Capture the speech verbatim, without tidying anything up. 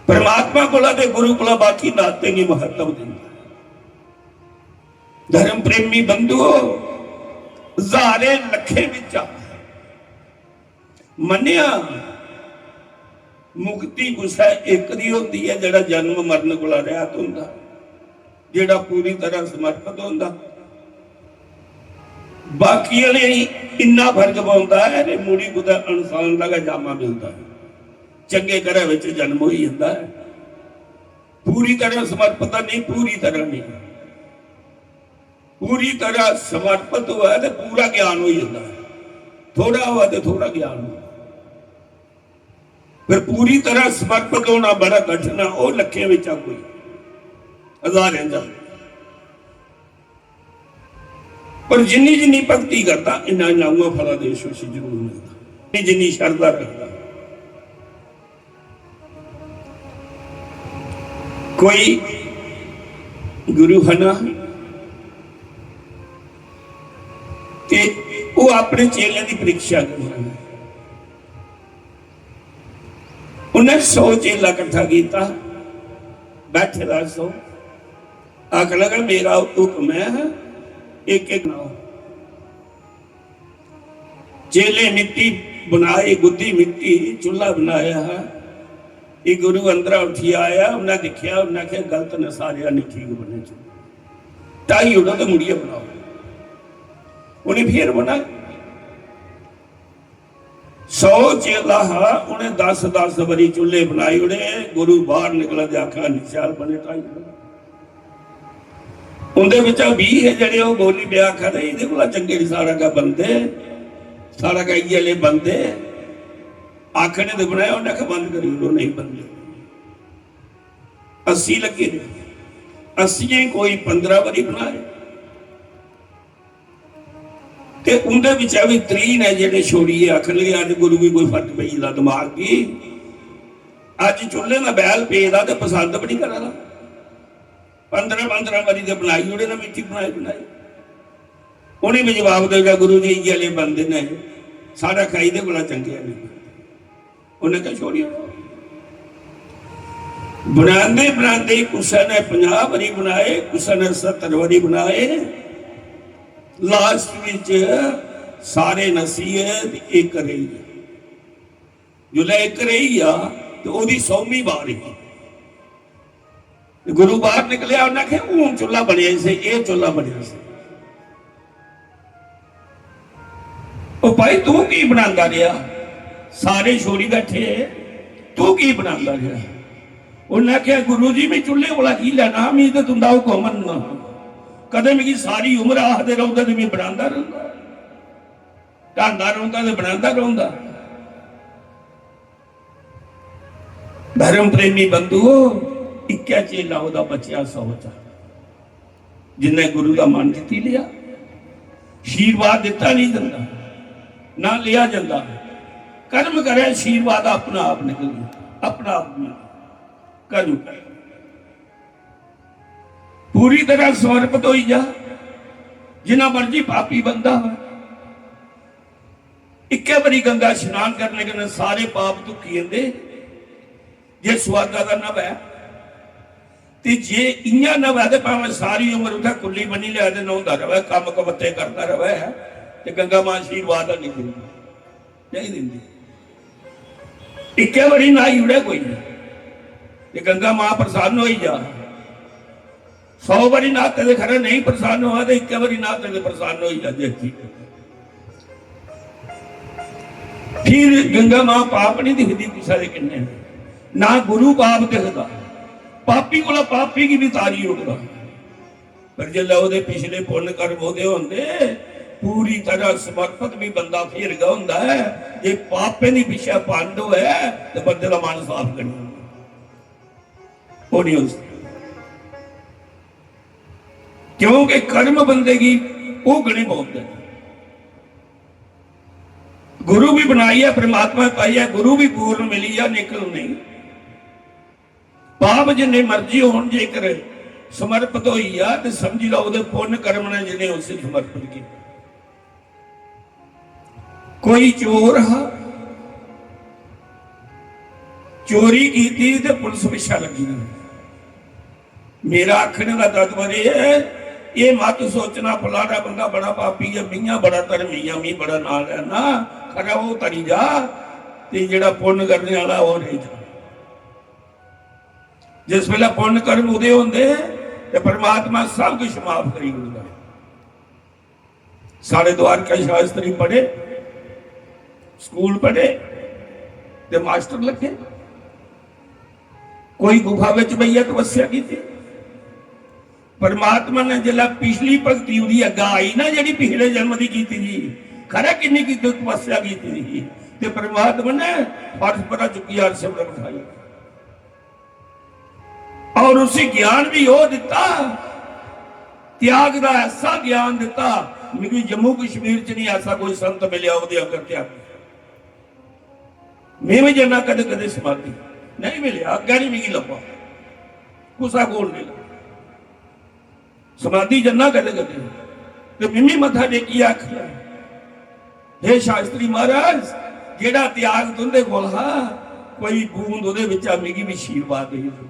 परमात्मा कोला ते गुरु कोला बाकी नातें गी महत्व दिंदा। धर्म प्रेमी बंधुओ, ज्हारें लक्खें बिच्चा मन्नेआ, मुक्ति कुसै इक दी होंदी ऐ, जेह्ड़ा जन्म मरण कोला रैह्त होंदा, जेह्ड़ा पूरी तरह समर्पित होंदा। बाकी आह्लें गी इन्ना फर्क पौंदा ऐ जे मुड़ी कुतै इंसान दा गै जामा मिलदा ऐ, चंगे घरै बिच जन्म होई जंदा ऐ। पूरी तरह समर्पित नेईं, पूरी तरह नेईं। पूरी तरह समर्पित होऐ ते पूरा ज्ञान होई जंदा ऐ, थोड़ा होऐ ते थोड़ा ज्ञान होऐ। पर पूरी तरह समर्पित होना बड़ा कठिन ऐ, ओह् लक्खें बिच्चा कोई, हजारें चा। पर जिन्नी जिन्नी भक्ति करदा, इन्ना इन्ना उ'आं फलादेश उसी जरूर मिलदा, जिन्नी शरधा करदा। कोई गुरु हा ना, ते ओह् अपने चेलें दी परीक्षा करदा। उन्हें सौ चेला कट्ठा कीता, बैठे दा सौ, आखन लगा, "मेरा हुक्म है, इक इक बनाओ।" चेले मिट्टी बनाई, गुद्दी मिट्टी, चूल्हा बनाया हा। ये गुरु अंदरा उठी आया, उन्हें दिखया, उन्हें आख्या, "गलत ने सारे, नहीं ठीक बने चूल्हे, ढाई उड़ो ते मुड़ियै बनाओ।" उन्हें फिर बनाए। सौ चेला हा, उन्हें दस दस बारी चूल्हे बनाई उड़े। गुरु बाहर निकला ते आखा, "निशाल बने ढाई उड़े।" उंदे बिच्चा बीह हे जेह्ड़े, ओह् बोली पे, आखा दे, "इ'दे कोला चंगे नी साढ़ा गै बनदे, साढ़ा गै इ'यै ले बनदे।" आखने ते बनाया, उन्हें आखा, "बंद करी ओड़ो, नहीं बनदे।" अस्सी लग्गे दे, अस्सियें कोई पंदरां बारी बनाए। ते उंदे बिच्चा बी त्रीह् ने जेह्ड़े छोड़ियै आखन लगे, "अज्ज गुरु गी कोई फर्क पेई गेदा दमाग गी, अज्ज चुल्लें दा बैल पेदा ते पसंद बी निं करा दा।" पंदरां पंदरां बारी ते बनाई ओड़े ना, मिट्टी बनाई बनाई। उ'नें बी जवाब देगा, "गुरु जी, इ'यै ले बनदे ने, साढ़ा खाई दे कोला चंगे नेईं।" उन्हें क्या छोड़ी ओड़ो। बनांदे बनांदे कुसै ने पंजाह बारी बनाए, कुसै ने सत्तर बारी बनाए, लास्ट विच सारे नस्सियै ते इक रेही गेआ। जिसलै इक रेही गेआ ते ओह्दी सौमीं बार ही। ते गुरु बाहर निकलेआ, उन्हें आखेआ, "हून चुल्ला बनेआ इसे, एह् चुल्ला बनेआ इसे।" "ओ भाई, तू की बनांदा रेहा? सारे छोड़ी बैठे, तू की बनांदा रेहा?" उन्हें आखेआ, "गुरु जी, मैं चुल्ले कोला की लैना, मैं ते तुंदा हुकम मनना। कदें मिगी सारी उम्र आखदे रौंह्दे ते मैं बनांदा रौंह्दा, ढांदा रौंह्दा ते बनांदा रौंह्दा।" धर्म प्रेमी बंधुओ, इक्कै चेला ओह्दा बचेआ सौ चा, जिन्ने गुरु दा मन जित्ती लेआ। आशीर्वाद दित्ता नहीं जंदा, ना लिया जंदा। कर्म करे, आशीर्वाद अपना आप निकल, अपना आप मिल। कर्म करे, पूरी तरह समर्पित होई जा। जिन्ना मर्जी पापी बंदा होए, इक्कै बारी गंगा स्नान करने कन्नै सारे पाप धुक्की जंदे। जे सुहागा दा न्हवै, ते जे इ'यां न्हवै ते भामें सारी उम्र उत्थै कुल्ली बन्नी लै ते न्हौंदा र'वै, कम्म कबत्ते करदा र'वै, ते गंगा मां आशीर्वाद हैनी दिंदी, नेईं दिंदी। इक्कै बारी न्हाई ओड़ै कोई, ते गंगा मां प्रसन्न होई जा। सौ बारी न्हाते ते खरै नेईं प्रसन्न होआ, ते इक्कै बारी न्हाते ते प्रसन्न होई जा। देखी, फिर गंगा मां पाप नहीं दिखदी किसा दे किन्ने, ना गुरु पाप दिखदा। पापी कोला पापी गी बी तारी ओड़दा, पर जिसलै ओह्दे पिछले पुन्न कर्म ओह्दे होंदे, पूरी तरह समर्पित भी बंदा फिर गै होंदा ऐ। जे पापें दी पिच्छै पंड होऐ, ते बंदे दा मन साफ करी ओड़दा। ओह् नहीं होई सकदा, क्योंकि कर्म बंदे गी भोगने पौंदे न। गुरु भी बनाइयै, परमात्मा पाइयै, गुरु भी पूर्ण मिली जा, निकल नहीं। पाप जिन्ने मर्जी होन, जेकर समर्पित होई जा, ते समझी लैओ, ओह्दे पुन्न कर्म ने जिन्ने उसी समर्पित कीता। कोई चोर हा, चोरी कीती ते पुलिस पिच्छे लग्गी दी। मेरा आखने दा तात्पर्य है, ये मत सोचना फलाना बंदा बड़ा पापी है, मियां बड़ा धर्मी है, मी बड़ा नां लैना। खरा वो तरी जा, ते जेड़ा पुन्न करने वाला वो रेही जा। जिस वेले पुन्न कर्म उदय होंदे, ते परमात्मा सब कुछ माफ करी ओड़दा है। साढ़े द्वारका शास्त्री पढ़े, स्कूल पढ़े, ते मास्टर लग्गे। कोई गुफा विच बेहियै तपस्या कीती। परमात्मा ने जिसलै पिछली भक्ति उदी अग्गै आई ना, जेह्ड़ी पिछले जन्म दी कीती दी, खरै किन्नी की तपस्या कीती दी, ते परमात्मा ने फर्श परा चुक्कियै अरश पर बठाई। और उसी ज्ञान भी वो दिता, त्याग दा ऐसा ज्ञान दिता, मिगी जम्मू कश्मीर च नहीं ऐसा कोई संत मिलया ओदे अंदर त्याग। मैं भी जन्ना कदे कदे समाधि, नहीं मिलया, अग्गै नहीं मिगी लब्भा, कुसा कोल नहीं लब्भा। समाधि जन्ना कदे कदे, ते मिम्मी मत्था टेकियै आखना, हे शास्त्री महाराज, जेड़ा त्याग तुंदे कोल हा, कोई बूंद ओदे बिच्चा मिगी भी आशीर्वाद देई दो।